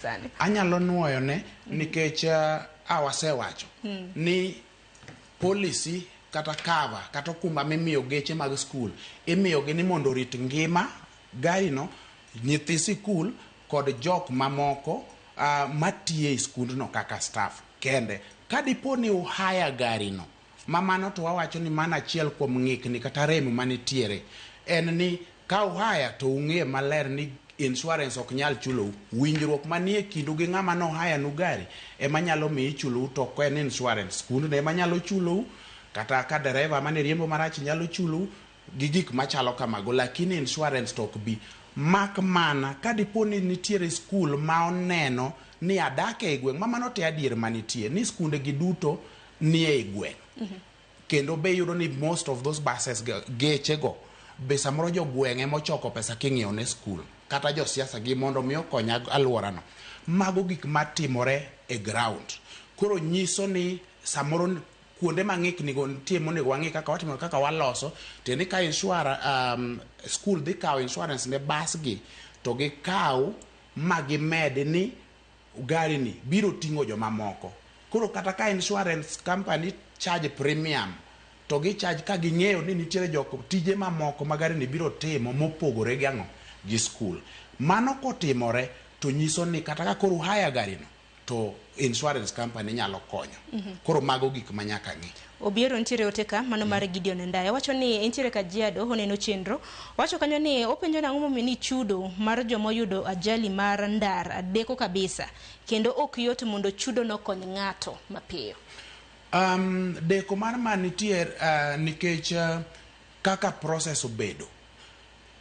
Sani. Anyalo nuoyo ne nikech a wasewacho ni policy kata cover kata okumba mimiyo geche mag skul imiyogi ni mondo orit ngima gari no, nyithi sikul kod jok mamoko matiyo e skundno kaka staff kende. Ka dipo ni uhire gari no, ma mano to wawacho ni mano achiel kuom ng'ikni kata rem manitiere en ni ka uhire to ung'e maler ni insurance ok nyal chulou. Winjruok manie kindu gi ng'ama no hire nu gari ema nyalo miyo ichulou, to ok en insurance. Skundno ema nyalo chulou, kata ka dereva mane riembo marach nyalo chulou gi gik machalo kamago, lakini insurance to ok bi. Mak mana ka dipo ni nitiere skul ma oneno ni adak ei gweng', ma mano te adier manitie, ni skunde gi duto nie ei gweng'. Kendo be iyudo ni most of those buses, geche go be samoro jogweng' ema ochoko pesa king'iewo ne skul, kata josiasa gi mondo mi okony alworano. Mago gik matimore e ground. Koro nyiso ni samoro kuonde ma ng'ikni go nitie monego wang'i kaka watimo, kaka waloso. Tiende ni ka insure, skul dhi kawo insurance ne bas gi, to gikaw ma gimed ni gari ni biro ting'o jomamoko. Koro kata ka insurance company charge premium, to gi charge ka ging'eyo ni nitiere jok tije mamoko ma gari ni biro timo mopogore gi ang'o, gi skul. Mano kotimore to nyiso ni kata ka koro uhire gari no, to insurance company nyalo konyo. Koro mago gik ma nyaka ng'i. Obiero nitiere ote ka mano mar Gideon Ndaya wacho ni entiere Kajiado, oneno chenro. Wacho kanyo ni openjo nang'o momiyo ni chudo mar joma oyudo ajali mar ndara deko kabisa kendo ok yot mondo chudo no kony ng'ato mapiyo. Deko mar ma nitie nikech kaka process obedo.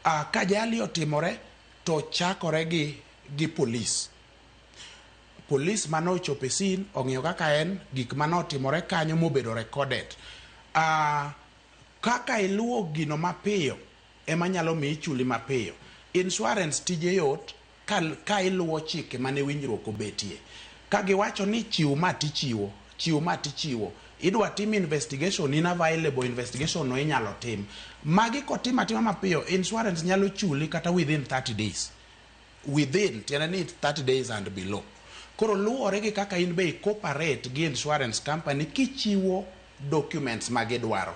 Ka ajali otimore to chakore gi polis. Polis mane ochopo e scene ong'iyo kaka en gik mane otimore kanyo mobedo recorded. Kaka iluwo gino mapiyo ema nyalo miyi ichuli mapiyo. Insurance tije yot ka iluwo chike mane winjruok obetie. Ka giwacho ni chiw ma tichiwo, chiw ma tichiwo. Idwa tim investigation, in available, investigation no inyalo tim. Magi kotim atima mapiyo, insurance nyalo chuli kata within 30 days. Within, tiende ni 30 days and below. Koro luwore gi kaka in be i cooperate gi insurance company kichiwo documents ma gidwaro.